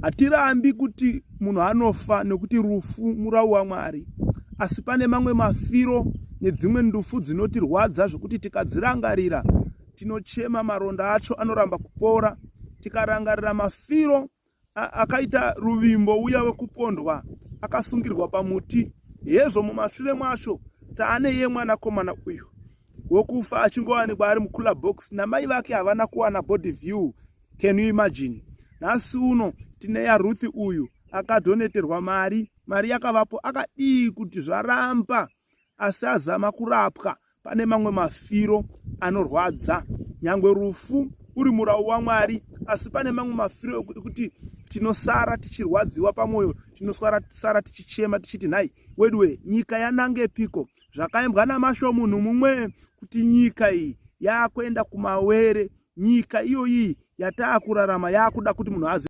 Hatirambi kuti munhu anofa nekuti rufu murau waMwari, asi pane mamwe mafiro nedzimwe ndufu dzinotirwadza zvekuti tikadzirangarira tinochema, maronda acho anoramba kupora. Tikarangarira mafiro akaita Ruvimbo uya wekupondwa akasungirwa pamuti, hezvo mumashure mwacho taane yemwanakomana uyu wokufa achingowanikwa ari mucooler box namai vake, havana kuwana body view. Can you imagine? Nhasi uno tine yaRuth uyu akadoneterwa mari, mari yakavapo, akadii kuti zvaramba, asi azama kurapwa. Pane mamwe mafiro anorwadza, nyangwe rufu uri murau waMwari, asi pane mamwe mafiro ekuti tinosara tichirwadziwa pamwoyo, tinosara tichichema tichiti, "Nhai weduwe, nyika yanangepiko?" Zvakaimbwa naMasho munhu mumwe kuti nyika iyi yaakuenda kumawere. Nyika iyoyi yataakurarama yaakuda kuti munhu azi